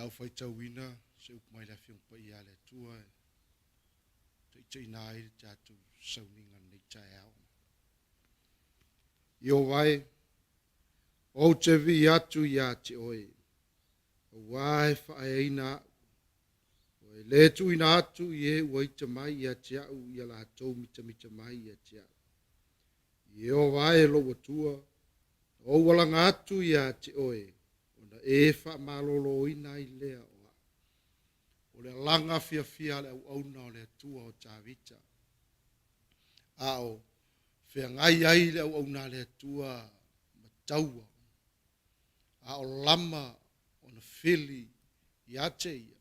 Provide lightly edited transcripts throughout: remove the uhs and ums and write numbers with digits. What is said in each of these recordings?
a ou faitauina se upu mai le Afioga Paia a le Atua e taitaiina ai le tatou sauniga i lenei taeao. Ieova e, ou te vii atu iā te oe, auā e faaeaina a'u, ua e lē tuuina atu i e ua ita mai ia te a'u ia latou mitamita mai ia te a'u. Ieova e lou Atua, na ou alaga atu iā te oe, ona e faamalōlōina ai lea o a'u. O le alaga fiafia a le auauna o le Atua o Tavita, a o feagai ai le auauna a le Atua ma taua, a o lama ona fili ia te ia,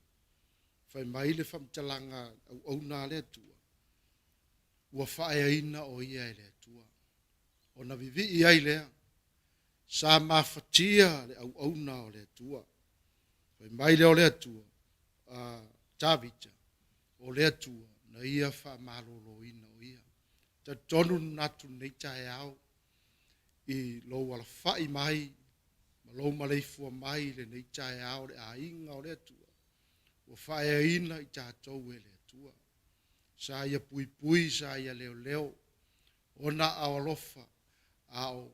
fai mai le faamatalaga auauna a le Atua, ua faaeaina o ia e le Atua. Ona vivii ai lea, sa mafatia le auauna o le Atua. Fai mai lea o le Atua, a Tavita, o le Atua na ia faamalōlōina o ia. Talitonu manatu lenei taeao i lou alafai mai ma lou maleifua mai i lenei taeao le aiga o le Atua, ua faaeaina i tatou e le Atua. Sa ia puipui, sa ia leoleo, ona aao alofa, a o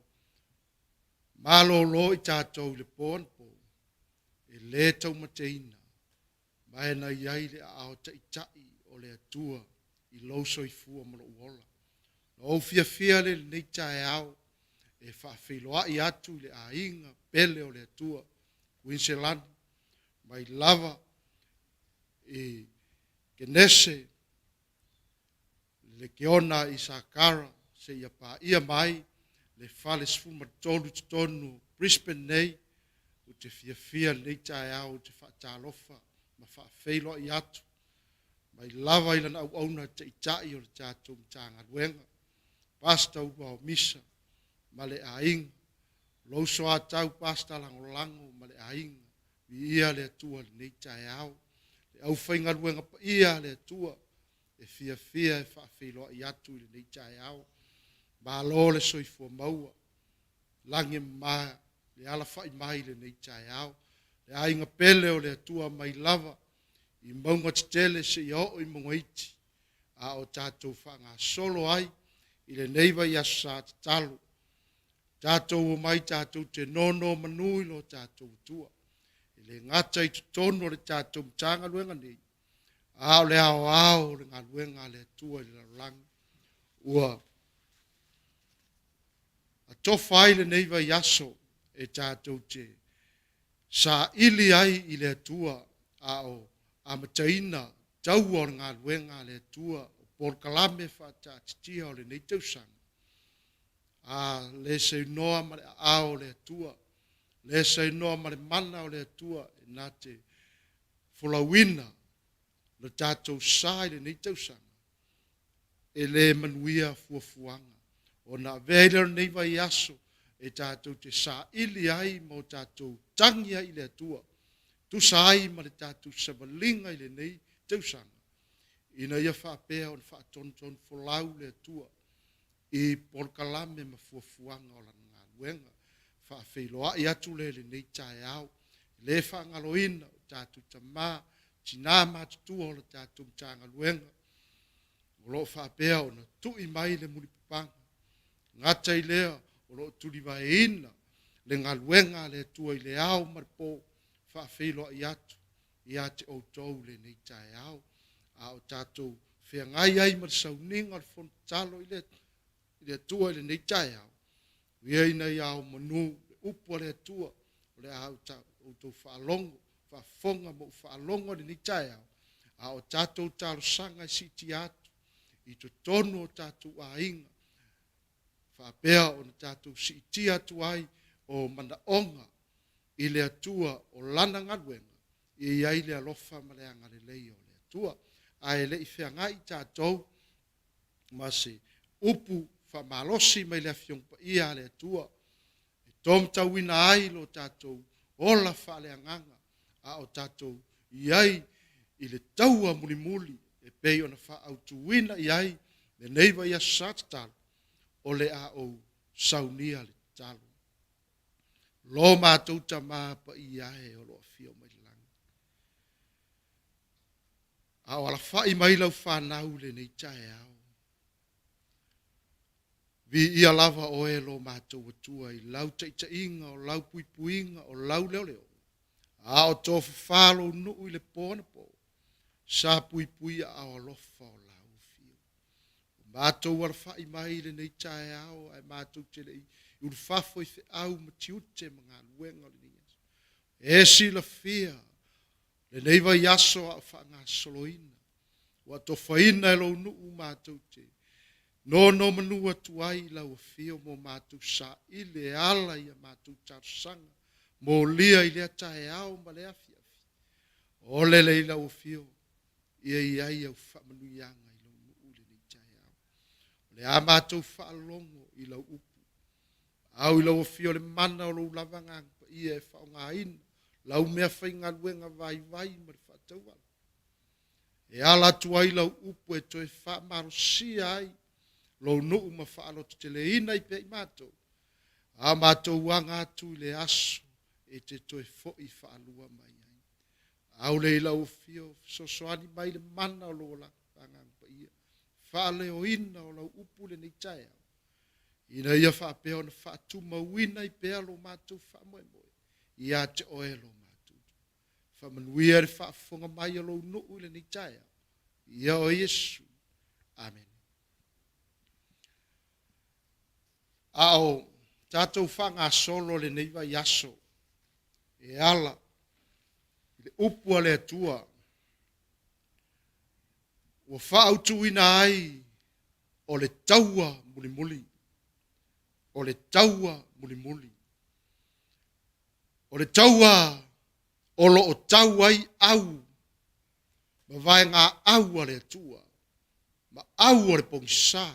malōlō i tatou i le po anapo, e lē taumateina, ma e na i ai le aao taʻitaʻi o le Atua i lou soifua ma lou ola. Na ou fiafia lea i lenei taeao e faafeiloai atu i le aiga pele o le Atua, Kuiniselani, mai lava i Kenese, Lekeona i Sakara, seia paia mai le fale 13 i totonu o Brisbane nei. Ou te fiafia lenei taeao ou te faatalofa ma faafeiloai atu mai lava i lana auauna taʻitaʻi o le tatou Matagaluega, Pastor Uluao Misa ma le aiga, lou soatau Pastor Lagolago ma le aiga. Viia le Atua i lenei taeao, le aufaigaluega paia a le Atua e fiafia e faafeiloai atu i lenei taeao. Malo le soifua maua, lagi e mama le alafai mai i lenei taeao. Le aiga pele o le Atua mai lava i mauga tetele seia oo i mauga iti, a o tatou faagasolo ai i lenei vaiaso sa tatalo. Tatou omai tatou te nonomanu i lo tatou Atua. E le gata i totonu o le tatou Matagaluega nei, a o le aoao o le galuega a le Atua i le lalolagi. Ua atofa ai lenei vaiaso e tatou te saili ai i le Atua a o amataina taua o le galuega a le Atua o polokalame faataatitia o lenei tausaga. A le saunoa ma le aao o le Atua, le saunoa ma le mana o le Atua e na te folauina lo tatou sa i lenei tausaga, e le manuia fuafuaga. Ona avea ai lea o lenei vaiaso e tatou te saili ai ma o tatou tagi ai i le Atua, tusa ai ma le tatou savaliga i lenei tausaga, ina ia faapea ona faatonutonu folau le Atua i polokalame ma fuafuaga o lana galuega. Faafeiloai atu lea i lenei taeao, le faagaloina o tatou tamā, tinā matutua o le tatou Matagaluega, o lo o faapea ona tui mai le mulipapaga. Gata i lea, o lo o tulivaeina le galuega a le Atua i le ao ma le po. Faafeiloai atu ia te outou lenei taeao, a o tatou feagai ai ma le sauniga o le fono tatalo i le Atua i lenei taeao. Ia ina ia ao manu le upu a le Atua, o le a outou faalogo, faafofoga ma ou faalogo i lenei taeao, a o tatou talosaga e siitia atu i totonu o tatou aiga, faapea ona tatou siitia atu ai o manaoga i le Atua o lana galuega, e i ai le alofa ma le agalelei o le Atua. Ae le i feagai tatou ma se upu faamalosi mai le Afioga Paia a le Atua, e taumatauina ai lo tatou ola faaleagaga, a o tatou i ai i le taua mulimuli e pei ona faaautuina i ai lenei vaiaso sa tatalo, o le a ou saunia le tatalo. Lo matou Tamā paia e o lo o afio mai i le lagi. A o alafa'i mai lau fanau i lenei taeao. Viia lava oe lo matou Atua i lau taitaiga, o lau puipuiga, o lau leoleo, a o tofafa lou nuu i le po anapo, sa puipui aao alofa o lau afio. Ua matou alafa'i mai i lenei taeao ae matou te le i ulufafo i feau ma tiute ma galuega o lenei aso. E silafia lenei vaiaso a o faagasoloina, ua atofaina e lou nuu matou te nonomanu atu ai i lau afio mo matou saili e ala i a matou talosaga molia i lea taeao ma lea afiafi. O lele i lau afio ia i ai au faamanuiaga i lou nuu i lenei taeao. O le a matou faalogo i lau upu. Au i lau afio le mana o lou lava Agaga Paia e faaaogaina lau meafaigaluega vaivai ma le faatauala e ala atu ai lau upu e toe faamalosia ai lou nuu ma faalototeleina ai pea i matou, a matou aga atu i le aso e te toe foi faalua mai ai. Aule i lau afio, fesoasoani mai le mana o lou Agaga Paia, faaleoina o lau upu lenei taeao, ina ia faapea ona faatumauina ai pea lo matou faamoemoe ia te oe lo matou. Faamanuia le faafofoga mai a lou nuu i lenei taeao. Ia o Iesu. Amene. A o tatou faagasolo lenei vaiaso e ala i le upu a le Atua ua faautuina ai o le taua mulimuli. O le taua mulimuli. O le taua o lo o tau ai au ma vaegaau a le Atua ma au o le pogisa,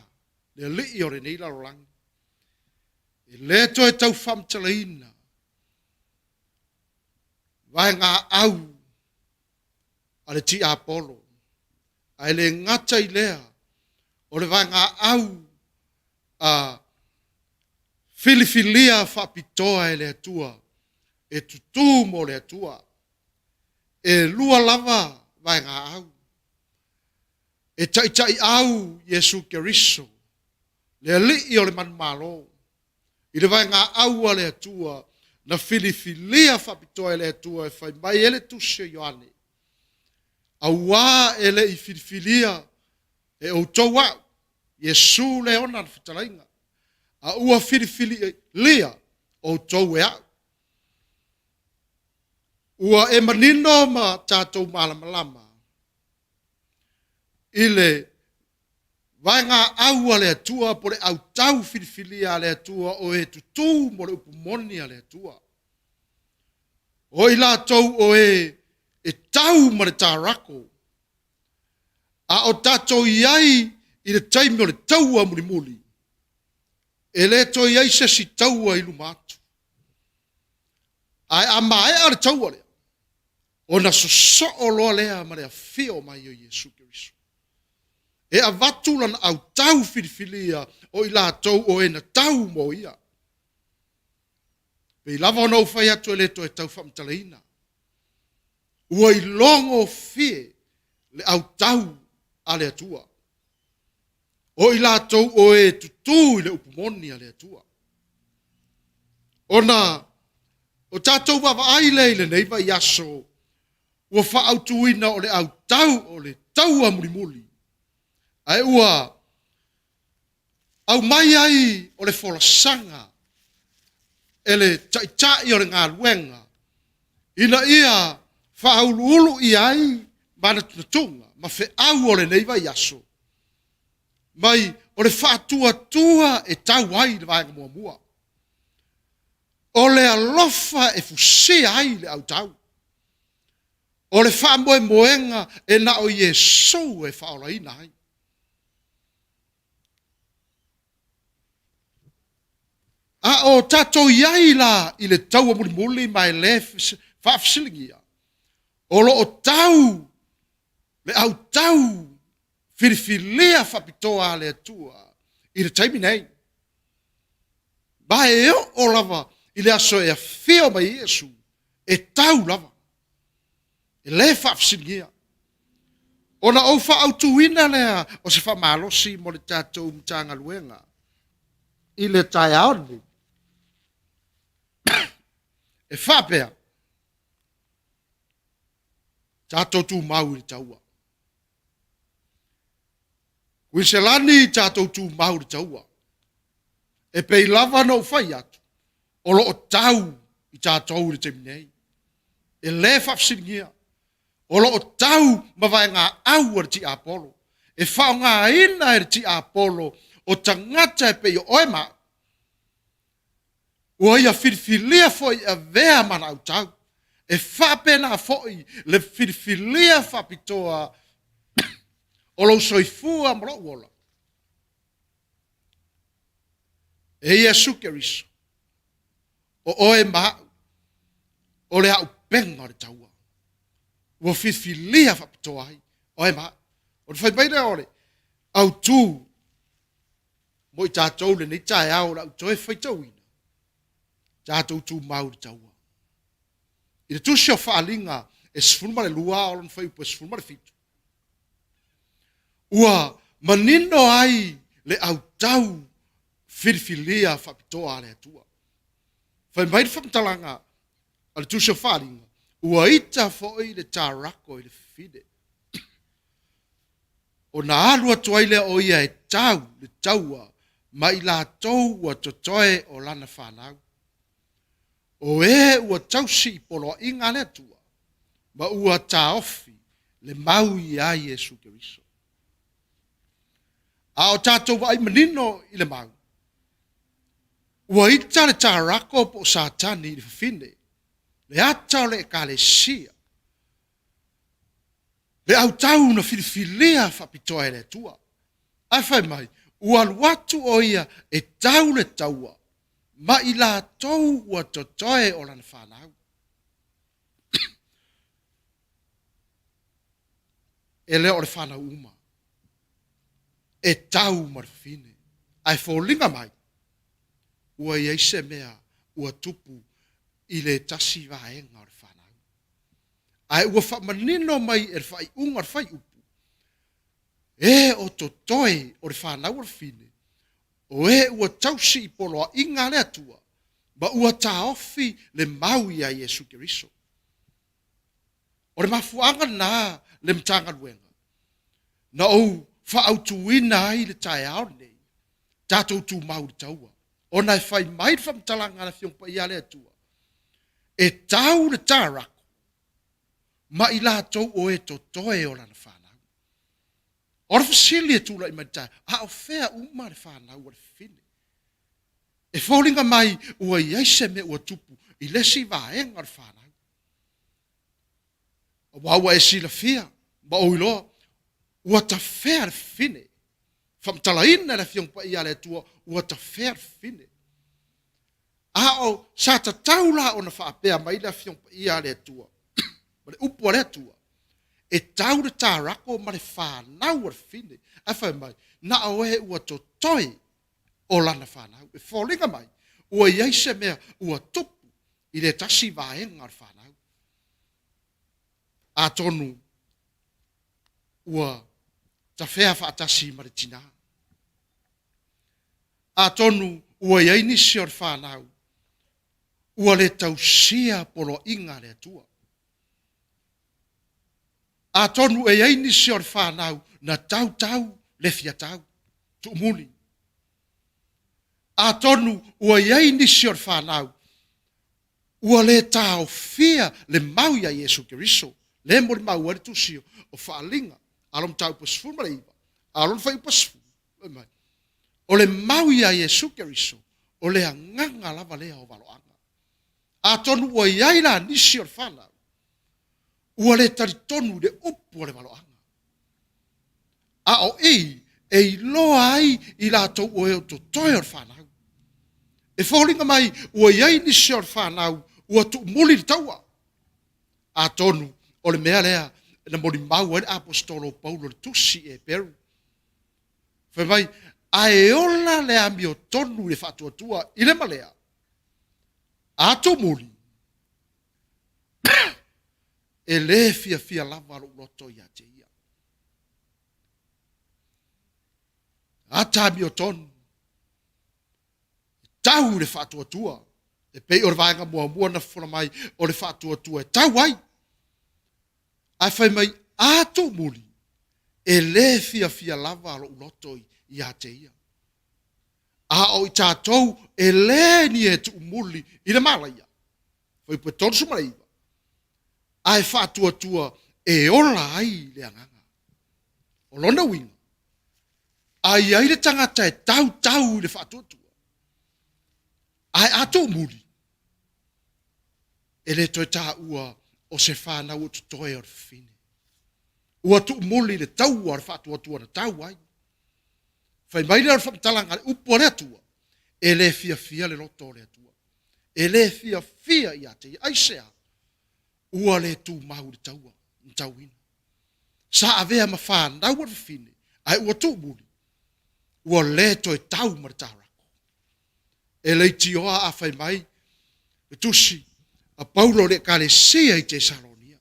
le alii o lenei lalolagi. E le toe tau faamatalaina vaegaau a le tiapolo, ae le gata i lea, o le vaegaau a filifilia faapitoa e le Atua e tutū mo le Atua. E lua lava vaegaau. E taitaiau Iesu Keriso, le Alii o le manumalo, i le vaegaau a le Atua na filifilia faapitoa e le Atua e fai mai ai le tusi a Ioane, auā e le i filifilia e outou au, Iesu lea e ona le fetalaiga, a ua filifilia outou e au. Ua e manino ma tatou malamalama i le vaegaau a le Atua po o le autau filifilia a le Atua o e tutū mo le upu moni a le Atua. O i latou o e e tau ma le tarako, a o tatou i ai i le taimi o le taua mulimuli, e le toe i ai se isi taua i luma atu. Ae a maea le taua lea, ona sosoo loa lea ma le afio mai o Iesu Keriso. E avatu lana autau filifilia o i latou o e na tau mo ia. Pei lava ona ou fai atu e le toe tau faamatalaina. Ua ilogofie le autau a le Atua. O i latou o e tutū i le upu moni a le Atua. Ona o tatou vaavaai lea i lenei vaiaso, ua faaautuina o le autau o le taua mulimuli, ae ua aumai ai o le folasaga e le taitai o le galuega ina ia faauluulu i ai manatunatuga ma feau o lenei vaiaso, mai o le faatuatua e tau ai le vaega muamua. O le alofa e fusia ai le autau. O le faamoemoega e na o Iesu e faaolaina ai. A o tatou i ai la i le taua mulimuli ma e le faafesiligia, o lo o tau le autau filifilia faapitoa a le Atua i le taimi nei. Ma e oo lava i le aso e afio mai ai Iesu, e tau lava. E le faafesiligia. Ona ou faaautuina lea o se faamalosi mo le tatou Matagaluega i le taeao lenei, e faapea, tatou tumau i le taua. Kuiniselani, tatou tumau i le taua. E pei lava ona ou fai atu, o lo o tau i tatou i le taimi nei. E le faafesiligia. O lo o tau ma vaegaau a le tiapolo. E faaaogaina e le tiapolo o tagata e pei o oe ma au, ua ia filifilia foi e avea ma ana autau. E faapena foi le filifilia faapitoa o lou soifua ma lou ola e Iesu Keriso, o oe ma au, o le aupega o le taua. Ua filifilia faapitoa ai oe ma au. Ona fai mai lea o le autu mo i tatou lenei taeao o le a ou toe faitauina, tatou tumau i le taua. I le tusi o Faaaliga e 12 a o lona fuaiupu e 17, ua manino ai le autau filifilia faapitoa a le Atua. Fai mai le faamatalaga a le tusi o Faaaliga, ua ita foi le tarako i le fafine, ona alu atu ai lea o ia e tau le taua ma i latou ua totoe o lana fanau, o e ua tausi i poloaiga a le Atua ma ua taofi le mau iā Iesu Keriso. A o tatou vaai manino i le mau, ua ita le tarako po o Satani i le fafine, le ata o le Ekalesia, le autau na filifilia faapitoa e le Atua. Ae fai mai, ua alu atu o ia e tau le taua ma i latou ua totoe o lana fanau. E le o le fanau uma e tau ma le fafine, ae foliga mai ua i ai se mea ua tupu i le tasi vaega o le fanau. Ae ua faamanino mai e le faaiuga o le fuaiupu, e o totoe o le fanau o le fafine, o e ua tausi i poloaiga a le Atua, ma ua taofi le mau iā Iesu Keriso. O le mafuaaga lena le Matagaluega na ou faaautuina ai le taeao lenei, tatou tumau i le taua, ona e fai mai le faamatalaga a le Afioga Paia a le Atua, e tau le tarako ma i latou o e totoe o lana fanau. O le fesili e tulai mai le taeao, a o fea uma le fanau a le fafine? E foliga mai ua i ai se mea ua tupu i le isi vaega o le fanau. Aua ua e silafia ma ou iloa, ua tafea le fafine. Faamatalaina e le Afioga Paia a le Atua, ua tafea le fafine. A o sa tatau la ona faapea mai le Afioga Paia a le Atua, ma le upu a le Atua, e tau le tarako ma le fanau a le fafine. Ae fai mai, na o e ua totoe o lana fanau. E foliga mai, ua i ai se mea ua tupu i le tasi vaega o le fanau. Atonu ua tafea faatasi ma le tinā. Atonu ua i ai nisi o le fanau ua le tausia poloaiga a le Atua. Atonu e i ai nisi o le fanau na tautau le fia tau, tuumuli. Atonu ua i ai nisi o le fanau ua le taofia le mau iā Iesu Keriso, lea e molimau ai le tusi o Faaaliga, a lo mataupu e 19, a o lona fuaiupu e 10, fai mai, o le mau iā Iesu Keriso, o le agaga lava lea o valoaga. Atonu ua i ai la nisi o le fanau ua le talitonu i le upu a le valoaga. A o i e iloa ai i latou o e o totoe o le fanau. E foliga mai ua i ai nisi o le fanau ua tuumuli le taua. Atonu o le mea lea na molimau ai le aposetolo o Paulo i le tusi i Eperu. Fai mai, ae ola le amiotonu i le faatuatua i le malea, a tuumuli, e le fiafia lava lou loto ia te ia. Ata amiotonu, e tau i le faatuatua, e pei o le vaega muamua na fofola mai o le faatuatua e tau ai. Ae fai mai, a tuumuli, e lē fiafia lava lou loto ia te ia. A o i tatou e lē ni e tuumuli i le malaia, fuaiupu e 39, ae faatuatua e ola ai le agaga. O lona uiga, a i ai le tagata e tautau i le faatuatua, ae a tuumuli, e le toe taua o se fanau o totoe o le fafine. Ua tuumuli le taua o le faatuatua na tau ai. Fai mai lea o le faamatalaga a le upu a le Atua, e le fiafia le loto o le Atua. E le fiafia ia te ia. Aisea? Ua le tumau i le taua na tauina. Sa avea ma fanau a le fafine, ae ua tuumuli, ua le toe tau ma le taulako. E leitioa a fai mai le tusi a Paulo i le Ekalesia i Tesalonia,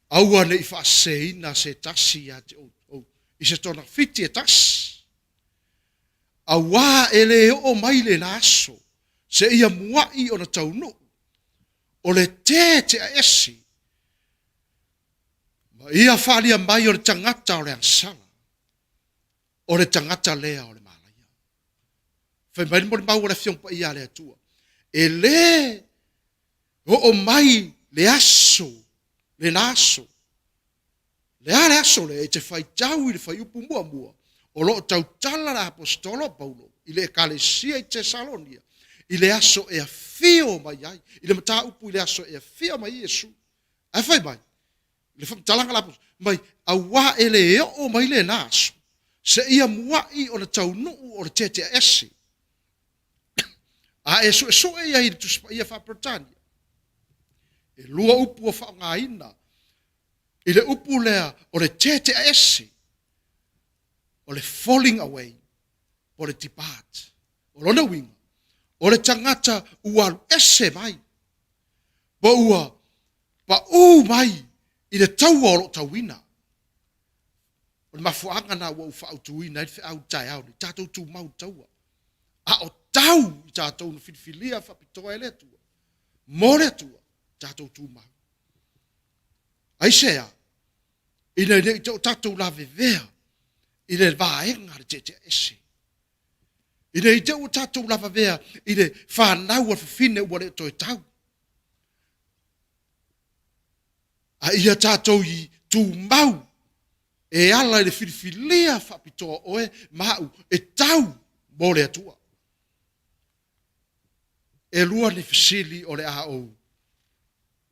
Aua ne i faaseseina se tasi ia te outou i se togafiti e tasi, auā e le oo mai lena aso seia mua'i ona taunuu o le tete'aese ma ia faalia mai o le tagata o le agasala, o le tagata lea o le malaia. Fai mai le molimau a le Afioga Paia a le Atua, e le oo mai le aso, lena aso. Le a le aso lea e te faitau i le fuaiupu muamua o lo o tautala le Aposetolo o Paulo i le Ekalesia i Tesalonia i le aso e afio mai ai, i le mataupu i le aso e afio mai ai Iesu. Ae fai mai, le faamatalaga a le Aposetolo, mai, auā e le oo mai lena aso, seia mua'i ona taunuu o le tete'aese. A e suesue i ai i le Tusi Paia faa-Peretania, e lua upu ua faaaogaina i le upu lea o le tete'aese, o le falling away po o le depart. O lona uiga, o le tagata ua alu ese mai, po ua pau mai i le taua o lo o tauina. O le mafuaaga lena ua ou faautuina ai le feau i le taeao lenei, tatou tumau i le taua. A o tau i tatou na filifilia faapitoa e le Atua, mo le Atua, tatou tumau. Aisea? Ina ne i o tatou lavevea i le vaega a le teteaese. Ina ne i te i ua tatou lavavea i le fanau a le fafine ua le toe tau. A ia tatou i tumau e ala i le filifilia faapitoa o oe ma au e tau mo le Atua. E lua ni fesili o le a ou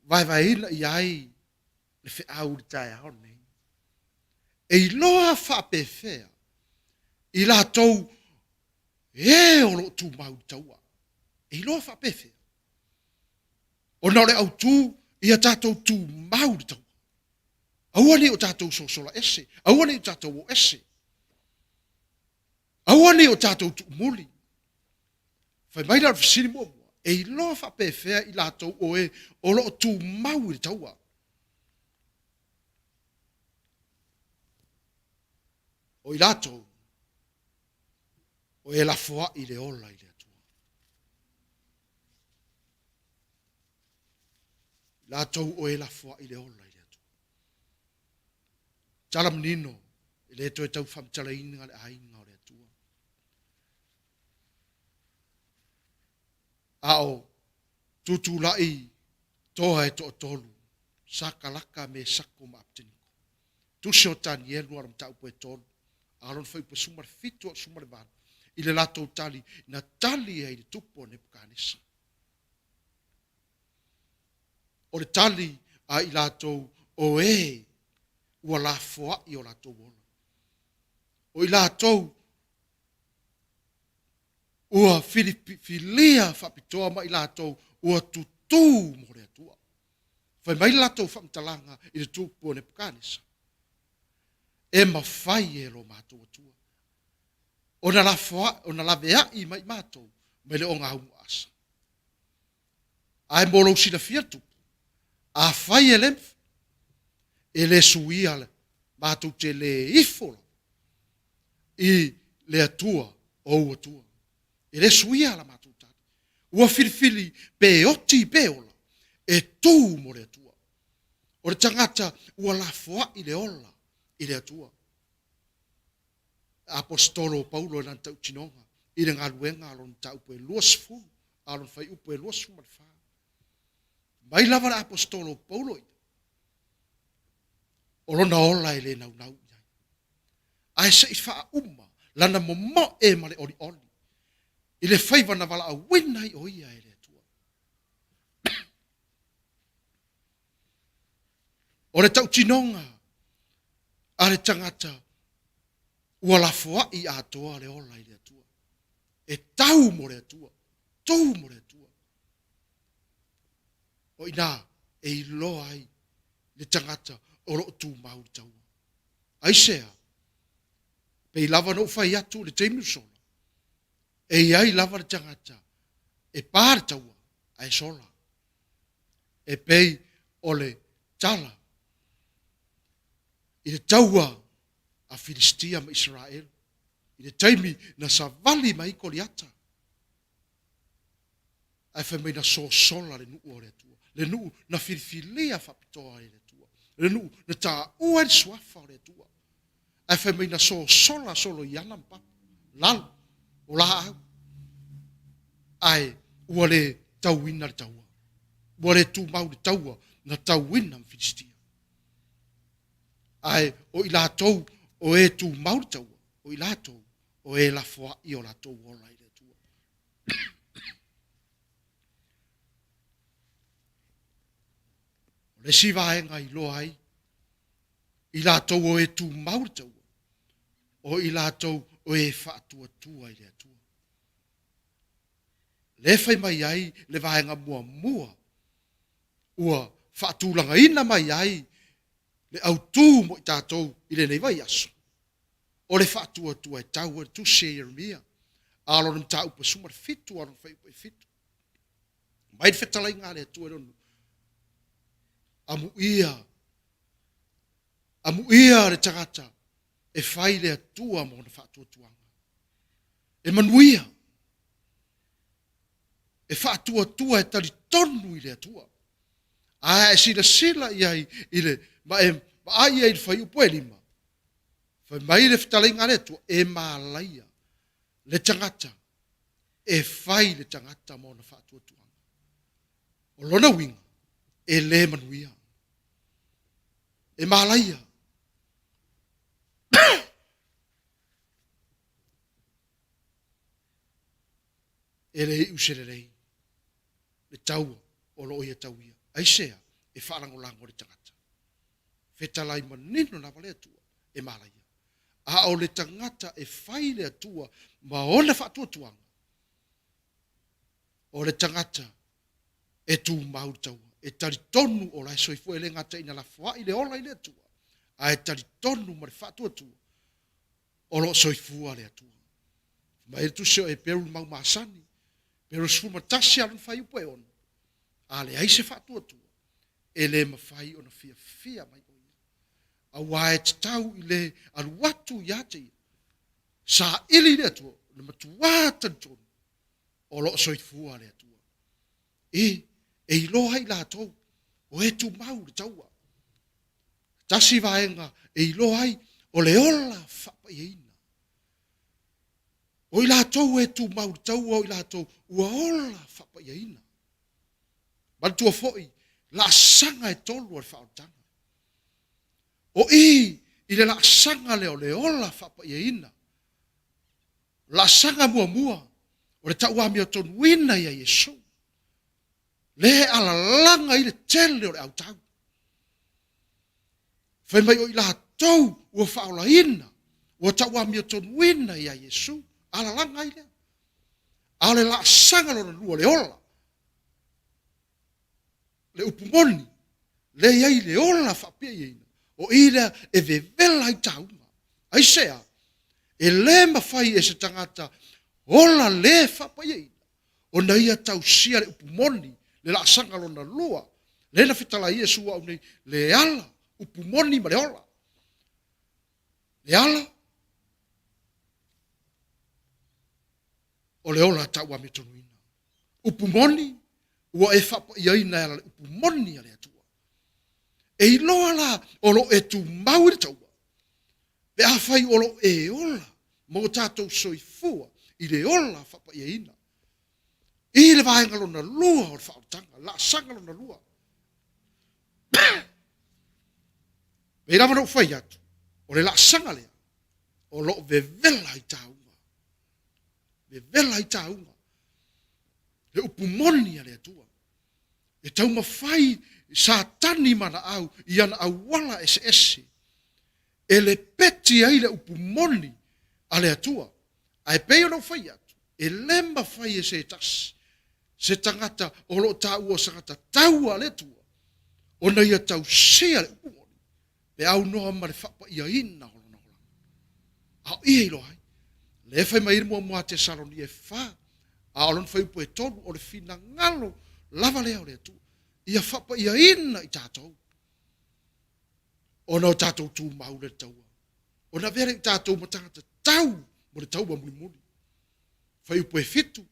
vaevaeina i ai le feau i le taeao lenei. E iloa faapefea i latou e o lo o tumau i le taua? E iloa faapefea? Ona o le autu ia tatou tumau i le taua. Aua ne i o tatou sosola ese, aua ne i o tatou o ese, aua ne i o tatou tuumuli. Fai mai lea o le fesili muamua, e iloa faapefea i latou o e o lo o tumau i le taua? O i latou o e lafoai le ola i le Atua. Latou o e lafoai le ola i le Atua. Tala manino, e le toe tau faamatalaina le aiga o le Atua. A o tutulai toa e toatolu, Sakalaka, Mesako ma Apeteniko. Tusi o Tanielu ala mataupu e tolu, a lona fuaiupu e 17 o le 18, i le latou tali, na tali ai i le tupu o Nepukanesa. O le tali a i latou o e ua lafoai o latou ola. O i latou ua filifilia faapitoa ma i latou ua tutū mo le Atua. Fai mai le latou faamatalaga i le tupu o Nepukanesa, E mafai e lo matou Atua ona lafoai, ona laveai mai matou mai le ogaumu aasa. Ae mo lou silafia tupu, afai e le, e le suia le Matou te le ifo lava i le Atua o ou atua. E le suia la matou tali. Ua filifili pe oti pe ola, e tu mo le Atua. O le tagata ua lafoai le ola i le Atua. Aposetolo o Paulo i lana tautinoga i le galuega a lona mataupu e 20, a lona fuaiupu e 24. Mai lava le Aposetolo o Paulo ia, o lona ola e le naunau i ai. Ae se i faauma lana momoe ma le olioli i le faiva na valaauina ai o ia e le Atua. O le tautinoga a le tagata ua lafoai atoa le ola i le Atua. E tau mo le Atua, tu mo le Atua. O i ina e iloa ai le tagata o lo o tumau i le taua. Aisea? Pei lava ona ou fai atu i le taimi ua sola, e i ai lava le tagata e pa le taua ae sola. E pei o le tala i le taua a Filistia ma Isaraelu i le taimi na savali mai ai Koliata. Ae fai mai na sosola le nuu o le Atua, le nuu na filifilia faapitoa ai e le Atua, le nuu na taua ai le suafa o le Atua. Ae fai mai na sosola soloiana ma papa, lalo o laau. Ae ua le tauina le taua, ua le tumau le taua na tauina ma Filistia. Ae o i latou o e tumau le taua, o i latou o e lafoai o latou ola i le Atua. O le isi vaega i iloa ai i latou o e tumau le taua, o i latou o e faatuatua i le Atua. Le fai mai ai le vaega muamua ua faatulagaina mai ai le autu mo i tatou i lenei vaiaso, o le faatuatua e tau ai le tusi a Ieremia, a o lona mataupu e 17, a o lona fuaiupu e 7. Mai le fetalaiga a le Atua i lona, amuia, amuia le tagata e fai le Atua ma ona faatuatuaga. E manuia, e faatuatua e talitonu i le Atua. Ae a e silasila i ai i le, ma e vaai i ai i le fuaiupu e 5, fai mai le fetalaiga a le Atua, e malaia le tagata e fai le tagata ma ona faatuatuaga. O lona uiga, e le manuia. E malaia. E le iu se lelei le taua o lo o ia tauia. Aisea? E faalagolago le tagata. Fetalai manino lava le Atua e malaia. A o le tagata e fai le Atua ma ona faatuatuaga, o le tagata e tumau le taua, e talitonu o la e soifua, e le gata ina lafoai le ola i le Atua, ae talitonu ma le faatuatua o lo o soifua le Atua. Mai le tusi o Eperu le mau masani, Eperu 11 a lona fuaiupu e 6, a leai se faatuatua, e le mafai ona fiafia mai o ia. Aua e tatau i le alu atu ia te ia, saili i le Atua, le matua talitonu, o lo o soifua le Atua. E, e iloa ai latou, o e tumau le taua. Tasi vaega e iloa ai, o le ola faapaiaina. O i latou e tumau le taua, o i latou ua ola faapaiaina. Manatua foi, laasaga e tolu o le faaolataga. O i i le laasaga lea o le ola faapaiaina, laasaga muamua o le tauamiotonuina ia Iesu, lea e alalaga ai le tele o le autau. Fai mai o i latou ua faaolaina, ua tauamiotonuina ia Iesu, alalaga ai lea. A o le laasaga lona lua o le ola, le upu moni, lea e i ai le ola faapiaiaina, o i lea e vevela ai tauga. Aisea? E le mafai e se tagata ola le faapaiaina ona ia tausia le upu moni, le laasaga lona lua, lea na fetalai Iesu au nei, le ala, upu moni ma le ola. Le ala o le ola tauamiotonuina. Upu moni ua e faapaiaina e ala le upu moni a le Atua. E iloa la o lo o e tumau i le taua, pe afai o lo o e ola ma o tatou soifua i le ola faapaiaina. I le vaega lona lua o le faaolataga, laasaga lona lua. Pei lava ona ou fai atu, o le laasaga lea, o lo o vevela ai tauga. Vevela ai tauga. Le upu moni a le Atua. E taumafai Satani ma ana au i ana auala eseese e lepeti ai le upu moni a le Atua. Ae pei ona ou fai atu, e le mafai e se tasi, se tagata o lo o taua o se tagata taua a le Atua, ona ia tausia le upu moni pe aunoa ma le faapaiaina o lona olaga. A o i e iloa ai, lea e fai mai ai le muamua a Tesalonia e fa, a o lona fuaiupu e tolu, o le finagalo lava lea o le Atua, ia faapaiaina i tatou, ona o tatou tumau le taua. Ona avea lea i tatou ma tagata tau mo le taua mulimuli. Fuaiupu e fitu,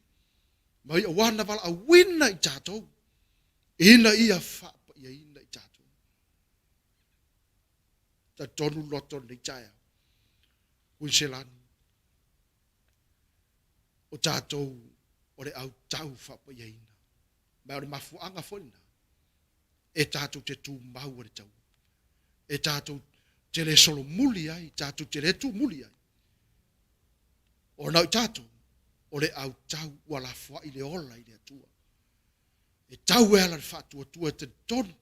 mai aua na valaauina i tatou, ina ia faapaiaina i tatou. Talitonu le loto lenei taeao, Kuiniselani, o tatou o le au tau faapaiaina. Ma o le mafuaaga foi lena e tatou te tumau ai le taua, e tatou te le solomuli ai, tatou te le tuumuli ai, ona o i tatou o le au tau ua lafoai le ola i le Atua. E tau e ala le faatuatua e talitonu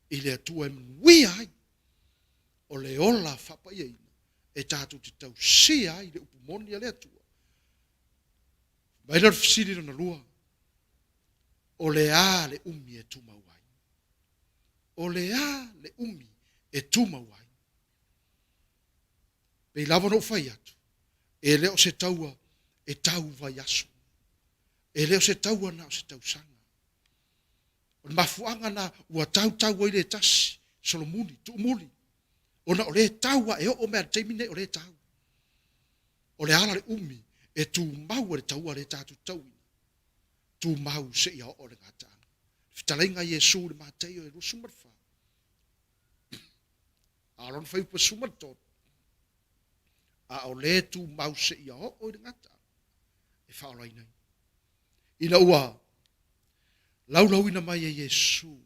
i le Atua e manuia ai o le ola faapaiaina e tatou te tausia ai le upu moni a le Atua. Mai lea o le fesili lona lua, o le a le umi e tumau ai? O le a le umi e tumau ai? Pei lava ona ou fai atu, e le o se taua e tau vaiaso. E le o se taua na o se tausaga. O le mafuaaga na ua tautau ai le tasi, solomuli, tuumuli, ona o lea e tau a e oo mai lava i le taimi lenei o lea e tau. O le ala le umi e tumau ai le taua lea tatou te tauina, tumau seia oo i le gataaga. Fetalaiga a Iesu i le Mataio e 24, a o lona fuaiupu e 13, a o le tumau seia oo i le gataaga e faaolaina ai. Ina ua laulauina mai e Iesu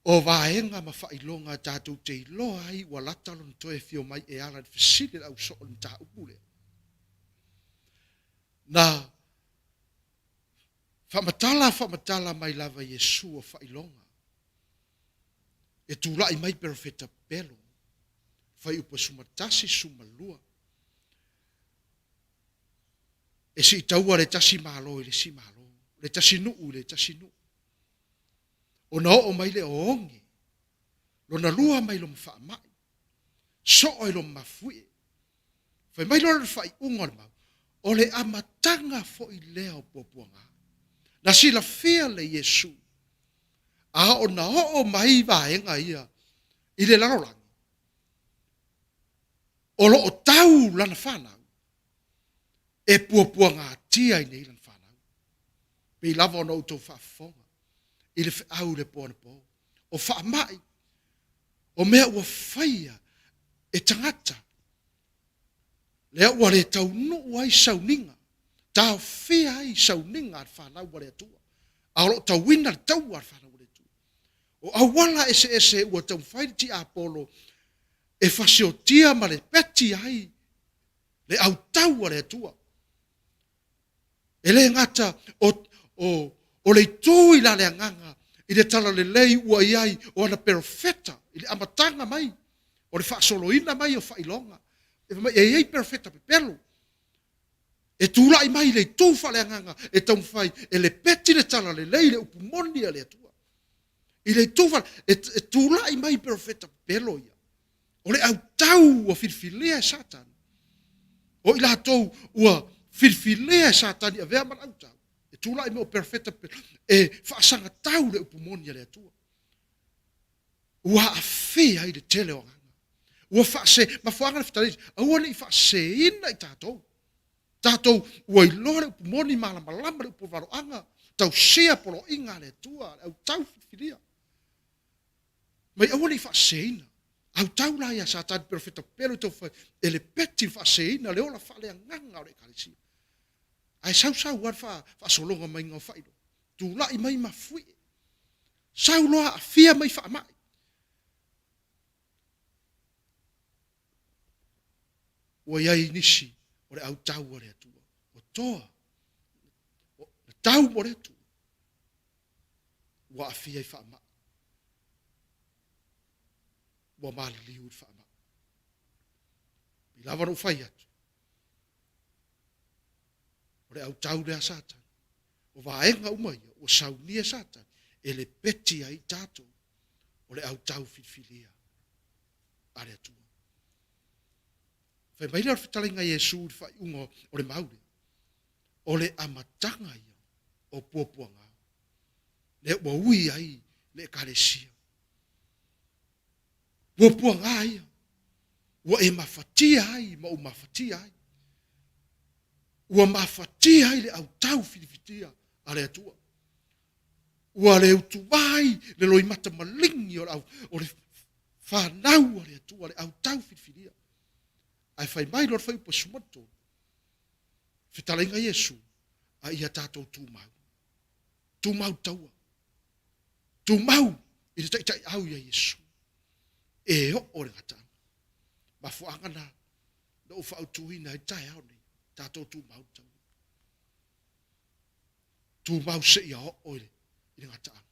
o vaega ma faailoga tatou te iloa ai ua lata lona toe afio mai e ala i le fesili a le ausoo i le mataupu lea. Na faamatala faamatala mai lava Iesu o faailoga e tulai mai perofeta pepelo, fuaiupu e 11, 12. E siitaua le tasi Malo i le isi Malo, le tasi nuu i le tasi nuu. Ona oo mai lea o oge, lona lua mai loma faamai, soo ai loma mafuie. Fai mai loa le faaiuga o le mau, o le amataga foi lea o puapuaga. Na silafia le Iesu, a ona oo mai vaega ia i le lalolagi, o lo o tau lana fanau e puapuagatia ai nei lana fanau. Pei lava ona outou faafofoga i le feau i le po anapo, o faamai, o mea ua faia e tagata, lea ua le taunuu ai sauniga, taofia ai sauniga a le fanau a le Atua, a o lo o tauina le taua a le fanau a le Atua. O auala eseese ua taumafai le tiapolo e fasiotia ma le peti ai le autau a le Atua. E le gata o le itu i la le agaga i le talalelei ua i ai o ana perofeta i le amataga mai o le faasoloina mai o faailoga. E fai mai, e i ai perofeta pepelo e tulai mai i le itu faaleagaga e taumafai e lepeti le talalelei le upu moni a le Atua. I le itu faale, e tulai mai perofeta pepelo ia. O le autau ua filifilia e Satani, o i latou ua filifilia e Satani e avea ma le autau, e tulai mai o perofeta e faasagatau le upu moni a le Atua. Ua aafia ai le tele o agaga. Ua faase, mafuaaga le fetalai, aua ne i faaseseina i tatou. Tatou ua iloa le upu moni, malamalama le upu o le valoaga, tausia poloaiga a le Atua, le autau filifilia. Mai aua ne i faaseseina. Autau la ia Satani perofeta pepelo i taufai e lepeti le faaseseina le ola faaleagaga o le Ekalesia. Ae sau sau lava le faasologa maiga o faailoga, tulai mai mafuie. Sau loa aafia mai faamai. Ua i ai nisi o le autau a le Atua, ua toa, na tau mo le Atua, ua aafia i faamai, ua maliliu i le faamai. I lava na ou fai atu, o le autau lea a Satani. O vaega uma ia ua saunia e Satani e lepeti ai i tatou o le autau filifilia a le Atua. Fai mai lea o le fetalaiga a Iesu i le faaiuga o le mau lea, o le amataga ia o puapuaga, lea ua ui ai le Ekalesia. Puapuaga ia, ua e mafatia ai ma ou mafatia ai. Ua mafatia ai le autau filifilia a le Atua. Ua le utuā ai le loimata maligi o le, au, o le fanau a le Atua, le autau filifilia. Ae fai mai loa le fuaiupu 13, fetalaiga Iesu, a ia tatou tumau. Tumau taua. Tumau i le taitaiau ia Iesu. E oo le gataaga. Mafuaaga na, na ou faautuina ai taeao nei, tatou tumau taua. Tumau seia oo i le gataaga.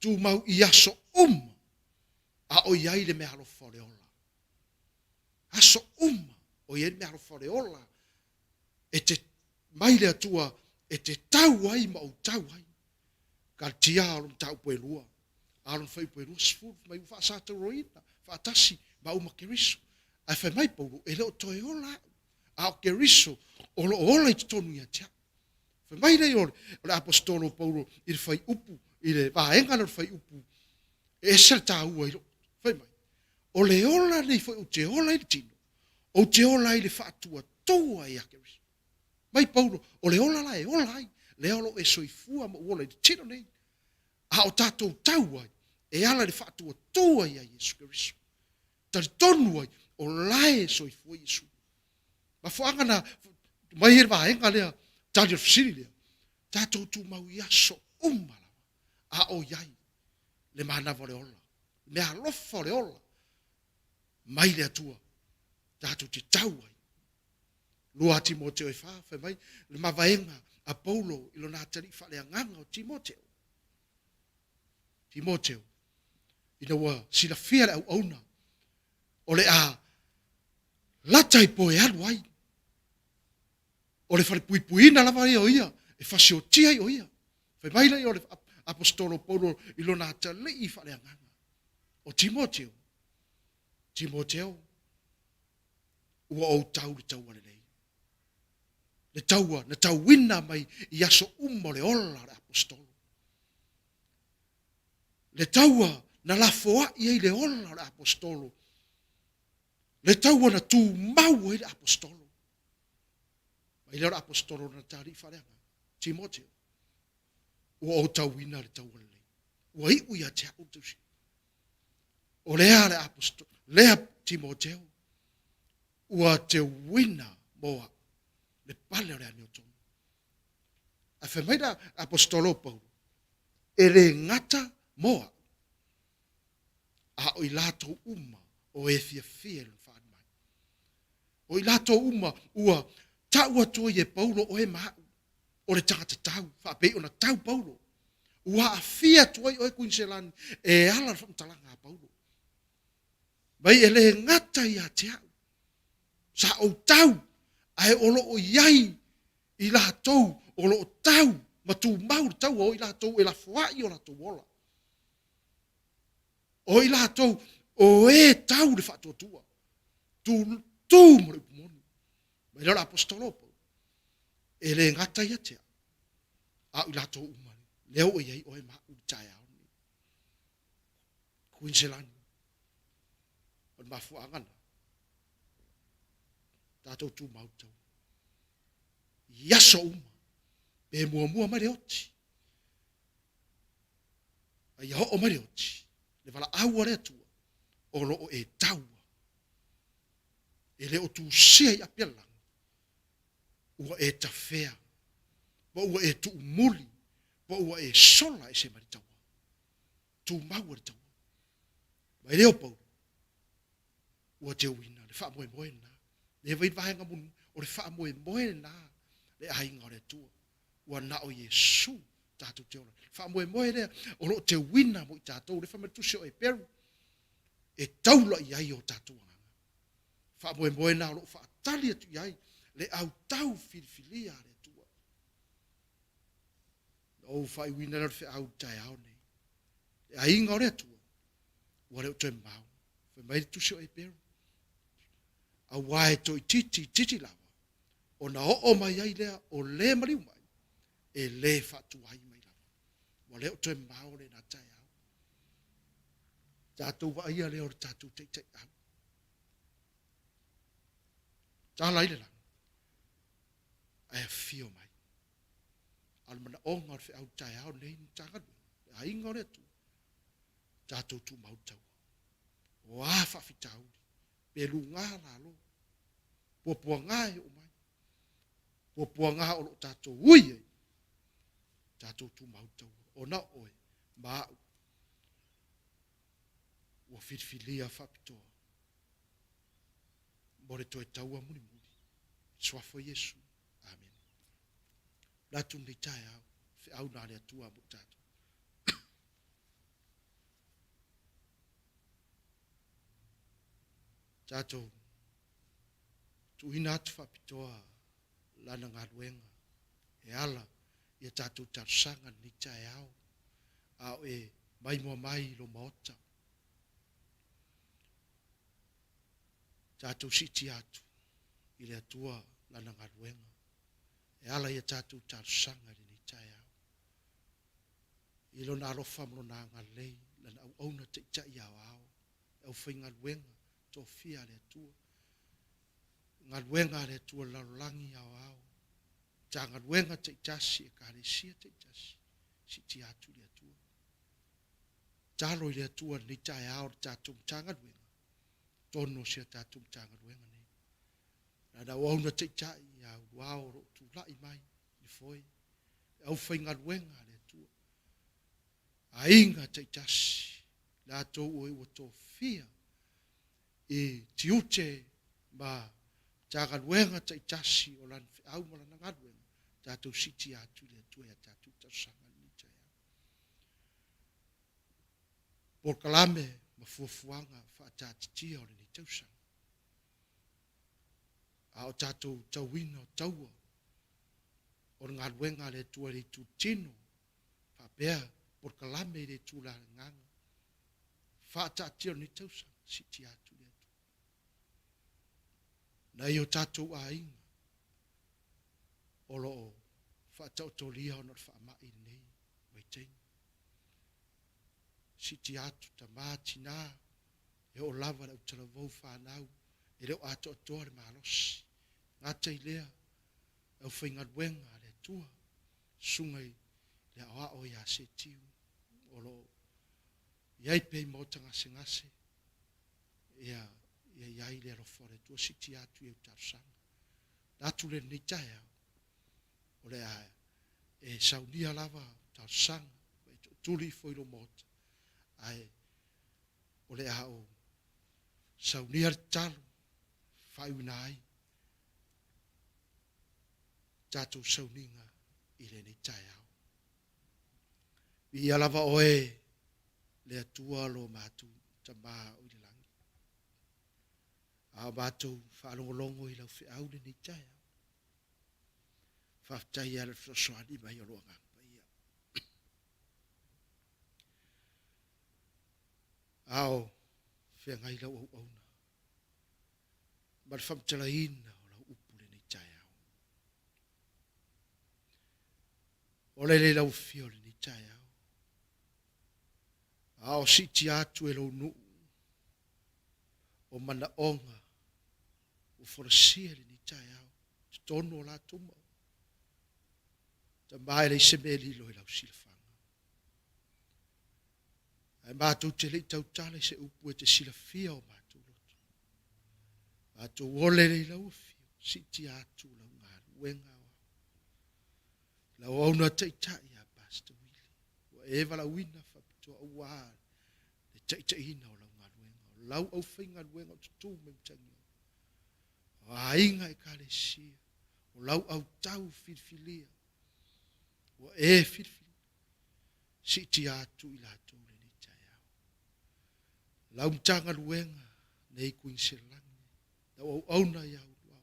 Tumau i aso uma a o i ai le meaalofa o le ola. Aso uma o i ai le meaalofa o le ola e te mai le Atua e te tau ai ma ou tau ai. Kalatia o lo mataupu e lua, a o lona fuaiupu e 20, fai mai ua faasatauroina faatasi maua ma Keriso. Ae fai mai Paulo, e le o toe ola au, a o Keriso o lo o ola i totonu ia te au. Fai mai lea o le aposetolo o Paulo i le fuaiupu, i le vaega lea o le fuaiupu, e ese le taua i lou, fai mai, o le ola nei foi ou te ola i le tino, ou te ola ai i le faatuatua ia Keriso. Mai Paulo, o le ola la e ola ai, lea o lo o e soifua ma ou ola i le tino nei, a o tatou tau ai, e ala i le faatuatua ia Iesu Keriso. Talitonu ai, o la e soifua Iesu. Mafuaaga na mai ai le vaega lea, tali o le fesili lea, tatou tumau i aso uma lava, a o i ai le manava o le ola, le meaalofa o le ola mai le Atua, tatou te tau ai. 2 Timoteo e 4, fai mai, le mavaega a Paulo i lona atalii faaleagaga o Timoteo. Timoteo, ina ua silafia le auauna, o le a lata i po e alu ai, o le falepuipuiina lava ia o ia, e fasiotia ai o ia. Fai mai lea o le aposetolo Paulo i lona atalii faaleagaga o Timoteo, Timoteo, ua ou tau le taua lelei. Le taua na tauina mai i aso uma o le ola o le aposetolo. Le taua na lafoai ai le ola o le aposetolo. Le taua na tumau ai le aposetolo. Mai lea o le aposetolo na talii faaleagaga, Timoteo, ua ou tauina le taua lelei. Ua iu ia te au le tausiga. O lea le aposetolo, lea Timoteo, ua teuina mo au le pale o le amiotonu. Ae fai mai le aposetolo o Paulo, e le gata mo au, a o i latou uma o e fiafia i lona faaali mai. O i latou uma ua tau atu ai e Paulo oe ma au, o le tagata tau, faapei ona tau Paulo. Ua aafia atu ai oe Kuiniselani e ala le faamatalaga a Paulo. Mai e le gata ia te au, sa ou tau, ae o lo o i ai i latou o lo o tau ma tumau le taua o i latou e lafoai o latou ola. O i latou o e tau le faatuatua, tu, tu mo le upu moni. Mai lea o le aposetolo o Paulo, e le gata ia te au, a o i latou uma, lea ua i ai oe ma au i le taeao lenei. Kuiniselani. O le mafuaaga lena. Tatou tumau taua. I aso uma, pe muamua mai le oti. A ia oo mai le oti, le valaau a le Atua, o lo o e taua. E le o tusia i api a le lagi, ua e tafea, ma ua e tuumuli, ma ua e sola ese mai le taua. Tumau a le taua. Ma e le o Paulo, ua teuina le faamoemoe lena. Le vai vaega mulimuli, o le faamoemoe lena le aiga o le Atua. Ua na o Iesu tatou te ola. Faamoemoe lea o lo o teuina mo i tatou, le fai mai le tusi o Eperu, e taula i ai o tatou agaga. Faamoemoe na o lo o faatali atu i ai le autau filifilia a le Atua. Na ou faaiuina lea o le feau i le taeao nei. Le aiga o le Atua, ua le o toe mamao. Fai mai le tusi o Eperu, aua e toeitiiti itiiti lava, ona oo mai ai lea o le maliu mai, e le faatuai mai lava. Ua le o toe mamao lena taeao. Tatou vaaia lea o le tatou taitaiau. Tala i le lagi, ae afio mai. A o le manaoga o le feau taeao nei Matagaluega, le aiga o le Atua, tatou tumau le taua. O a faafitauli, pe luga lalo, puapuaga e oo mai, puapuaga o lo o tatou ui ai, tatou tumau le taua. Ona o oe ma au, ua filifilia faapitoa mo le toe taua mulimuli. Suafa o Iesu. Amene. Manatu lenei taeao, feau na a le Atua mo tatou. Tatou tuuina atu faapitoa lana galuega e ala ia tatou talosaga lenei taeao a o e maimoa mai i lo maota. Tatou siitia atu i le Atua lana galuega e ala ia tatou talosaga i lenei taeao. I lona alofa ma lona agalelei, lana auauna taitai aoao, le aufaigaluega tofia a le Atua, galuega a le Atua lalolagi aoao, Matagaluega taitasi, Ekalesia taitasi, siitia atu i le Atua. Tatalo i le Atua i lenei taeao le tatou Matagaluega, totonu o si a tatou Matagaluega nei. Lana auauna taitai ia Uluao o lo o tulai mai i le foe, le aufaigaluega a le Atua, aiga taitasi, latou o e ua tofia i tiute ma Matagaluega taitasi o lana feau ma lana galuega, tatou siitia atu i le Atua i a tatou talosaga i lenei taeao. Polokalame ma fuafuaga faataatitia o lenei tausaga. A o tatou tauina o taua o le galuega a le Atua i le itu tino, faapea polokalame i le itu lagaga, faataatia o lenei tausaga, siitia atu i le Atua. Nai o tatou aiga o lo o faataotolia ona o le faamai i lenei vaitaimi. Siitia atu tama, tina, e oo lava le autalavou fanau, e le o atoatoa le malosi. Gata i lea, le aufaigaluega a le Atua, susuga i le aoao ia Setiu, o lo o i ai pea i maota gasegase, ia, ia i ai le alofa o le Atua, siitia atu i au talosaga. Na atu le lenei taeao, o le a e saunia lava talosaga, ma e tootuli ifo i lou maota, ae o le a ou saunia le tatalo, faaiuina ai tatou sauniga i lenei taeao. Viia lava oe le Atua lo matou Tama o i le lagi. A o matou faalogologo i lau feau lenei taeao. Faafetai ia le fesoasoani mai o lou Agaga Paia. A o feagai lau auauna ma le faamatalaina o lau upu lenei taeao. Ola le lau afio lenei taeao. A o siitia atu e lou nuu. O manaoga ua folasia i lenei taeao i totonu o latou maota. Tama e leai se mea e lilo i lau silafaga. Ae matou te le i tautala i se upu e te silafia o matou loto. Matou ole lea i lau afio, siitia atu lau galuega aoao. Lau auauna taitai ia Pastor Willie, ua e valaauina faapitoa aua le taitaiina o lau galuega, o lau aufaigaluega o tutu mai matagi, o aiga ekalesia, o lau autau filifilia, ua e filifilia, siitia atu i latou lenei taeao. Lau Matagaluega nei Kuiniselani, lau auauna ia Uluau,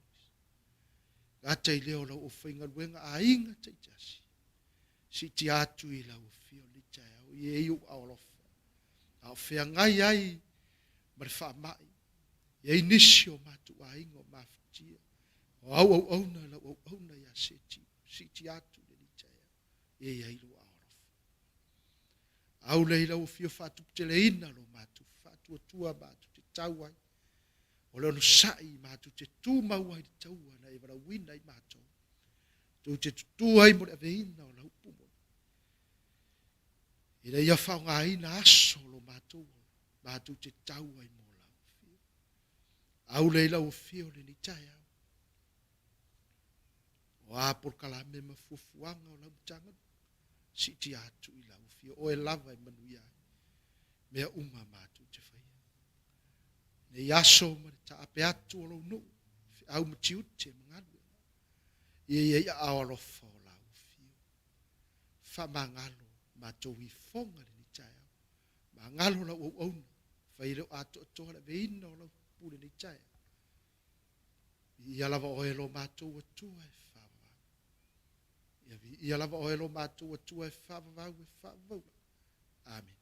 gata i lea o lau aufaigaluega aiga taitasi, siitia atu i lau afio lenei taeao, ia i ou aao alofa, a o feagai ai ma le faamai, e i ai nisi o matou aiga o mafatia, o au auauna, lau auauna ia Seti, siitia atu lenei taeao, ia i ai lou aao alofa. Au lea i lau afio faatuputeleina lo matou faatuatua matou te tau ai, o le onosai matou te tumau ai i le taua na e valaauina ai matou. Tou te tutu ai mo le aveina o lau upu moni. Ina ia faaaogaina aso o lo matou ola, matou te tau ai mo lau afio. Au lea i lau afio lenei taeao. O a polokalame ma fuafuaga o lau Matagaluega, siitia atu i lau afio, oe lava e manuia ai mea uma matou te faia. Nei aso ma le taape atu o lou nuu, feau ma tiute ma galuega, ia i ai aao alofa o lau afio. Faamagalo matou ifoga lenei taeao. Magalo lau auauna, fai e le o atoatoa le aveina o lau upu lenei taeao. Viia lava oe lo matou Atua e faavavau. Ia viia lava oe lo matou Atua e faavavau e faavavau. Amene.